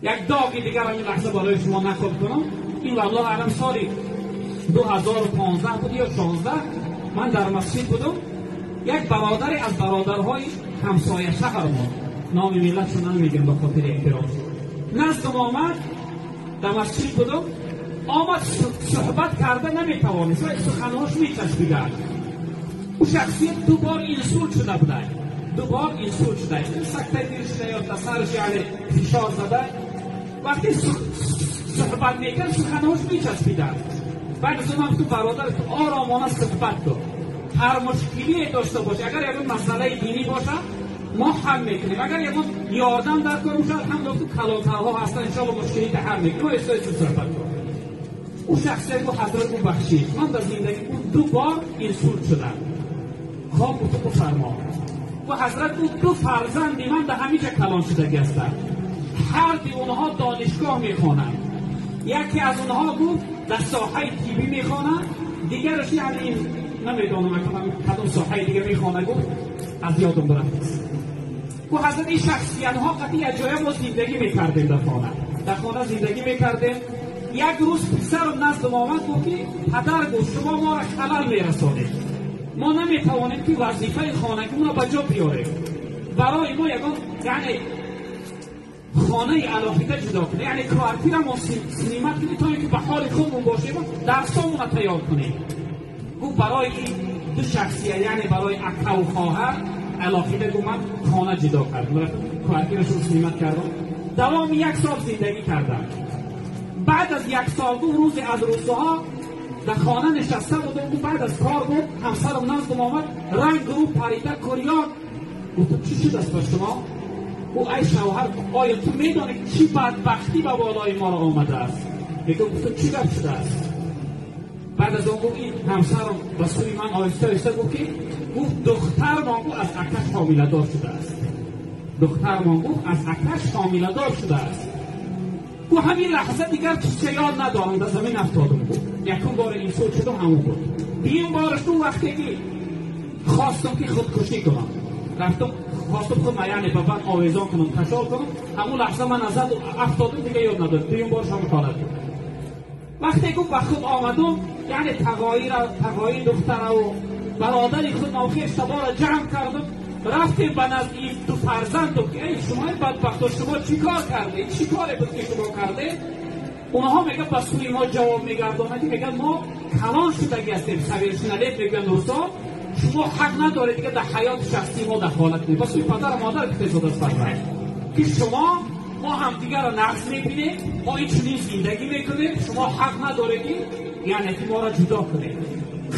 Як доғи дигар ҳамин лаҳза барои шумо нақл кунам. Ин валлоҳ аълам соли 2015 буд ё 16, ман дар масҷид будам. Як бародаре аз бародарҳои ҳамсоя шаҳр мо, номи миллатшон намегӯям ба хотири эҳтиром, наздам омад, дар масҷид будам, омад суҳбат карда наметавонист, суханҳош мечаспиданд. Ӯ шахсият ду бор инсулт шуда буда, ду бор инсулт шуда, сактаи дил шуда ё сараш яъне фишор зада. Вақте суҳбат мекард суханҳош мечаспиданд. Баъд аз он ман гуфтам бародар, ту оромона суҳбат кун, ҳар мушкилие дошта бошӣ, агар ягон масъалаи динӣ бошад мо ҳал мекунем, агар ягон ёрдам дар кор бошад ҳам гуфтам калонтарҳо ҳастанд, иншоалло мушкилита ҳал мекунем, оҳиста суҳбат кун. Ӯ шахсият гуфт ҳазрат бубахшид, ман дар зиндагӣ ӯ ду бор инсулт шудам. Хоб гуфт бифармо. Гуфт ҳазрат ӯ ду фарзанди ман дар ҳамиҷа калон шудагӣ ҳастанд, ҳар ди онҳо донишгоҳ мехонанд. Яке аз онҳо гуфт дар соҳаи тиббӣ мехонад, дигараш яъне ин намедонам кадом соҳаи дига мехонад, гуфт аз ёдам рафтааст. Гуфт ҳазрат ин шахсиятҳо қатъи як ҷоя мо зиндагӣ мекардем, дар хона зиндагӣ мекардем. Як рӯз писарам наздам омад, гуфт ки падар, гуфт шумо моро халал мерасонед, мо наметавонем ки вазифаи хонагимонро ба ҷо биёрем, барои мо ягон яъне хонаи алоҳида ҷудо кунед, яъне квартира мо синимат кунед то ин ки ба ҳоли худмон бошем, дарсомонро тайёр кунем. Гуфт барои ин ду шахсия, яъне барои акаву хоҳар алоҳида гуфт ман хона ҷудо кардам, квартирашон синимат кардам. Давоми як сол зиндагӣ кардам. Баъд аз як сол гуфт рӯзе аз рӯзҳо дар хона нишаста будам, гуфт баъд аз кор буд, ҳамсарам наздам омад, ранг рӯ парида курён. Гуфтам чӣ шудааст ба шумо? Ӯ ай шавҳар, оё ту медонӣ чӣ бадбахтӣ ба болои моро омадааст? Мегӯям гуфтам чӣ гап шудааст? Баъд аз он гуфт ин ҳамсарам ба сӯи ман оҳиста оҳиста гуфт ки гуфт духтармон гуфт аз акаш ҳомиладор шудааст, духтармон гуфт аз акаш ҳомиладор шудааст. Гуфт ҳамин лаҳза дигар чизе ёд надорам, дар замин афтодам. Гуфт якум бор инсулт шудам ҳамон буд. Дуюм бораш ту вақте ки хостам ки худкушӣ кунам, рафтам хостам худ яъне ба банд овезон кунам, кашол кунам, ҳамон лаҳза ман назад афтодам, дига ёд надорам. Дуюм бораш ҳамон ҳолат буд. Вақте гуфт ба худ омадум, яъне тағои духтараву бародари худ хештабора ҷамъ кардам, рафтем ба назди ин ду фарзанду ки эй шумои бадбахто, шумо чӣ кор кардед? Чӣ коре буд ки шумо кардед? Онҳо мегӯяд ба сӯи мо ҷавоб мегардонад, ки мегӯяд мо калон шудагӣ ҳастем, совершеннолетний мегӯянд рӯзо, шумо ҳақ надоред дига дар ҳаёти шахсии мо дахолат кунед. Ба сӯи падару модар гуфтесод аз фарзанд ки шумо мо ҳамдигарро нақс мебинем, мо ин чунин зиндагӣ мекунем, шумо ҳақ надоред ки яъне ки моро ҷудо кунед.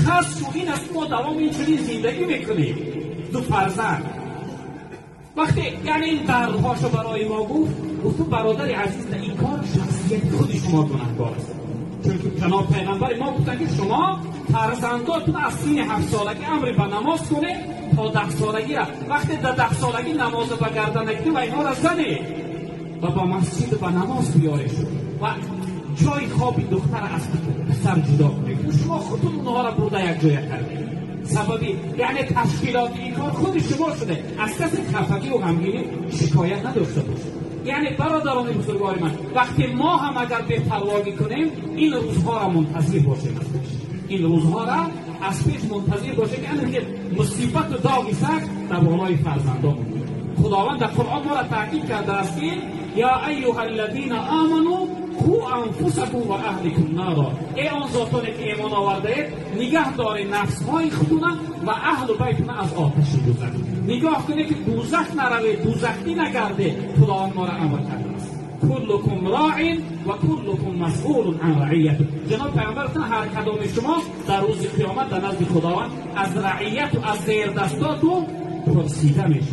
Хас ин аст мо давом ин чунин зиндагӣ мекунем. Ду фарзанд вақте яъне ин дардҳошо барои мо гуфт, гуфту бародари азиз, дар ин кор шахсияти худи шумо гунаҳкор аст, чунки ҷаноб пайғамбари мо гуфтанд ки шумо фарзандотон аз синни 7 солагӣ амри ба намоз кунед то 10 солагӣ. Вақте дар 10 солагӣ намозро ба гардан нагиред ва инҳоро занед ва ба масҷид ба намоз биёред ва ҷои хоби духтара аз писар ҷудо кунед, шумо худтон онҳоро бурда як ҷоя кардед. Сабаби яъне ташкилоти ин кор худи шумо шуде, аз касе хафагӣ ва ғамгинӣ шикоят надошта бошед. Яъне бародарони бузургвори ман, вақте мо ҳам агар бепарвогӣ кунем, ин рӯзҳоро мунтазир бошем, аз пеш ин рӯзҳоро аз пеш мунтазир бошем, ки ана мусибату доғи сахт дар болои фарзандон. Худованд дар Қуръон моро таъкид кардааст ки я айюҳа аллазина аману қу анфусакум ва аҳликум нара. Эй он зотоне ки имон овардаед, нигаҳ доред нафсҳои худтона ва аҳлу байтона аз оташи дӯзах. Нигоҳ кунед ки дӯзах наравед, дӯзахӣ нагардед. Худованд моро амр кардааст. куллукум роин ва куллукум масъулун ан раиятих. Ҷаноб пайғамбар гуфтанд ҳар кадоми шумо дар рӯзи қиёмат дар назди Худованд аз раияту аз зердастоту пурсида мешавад.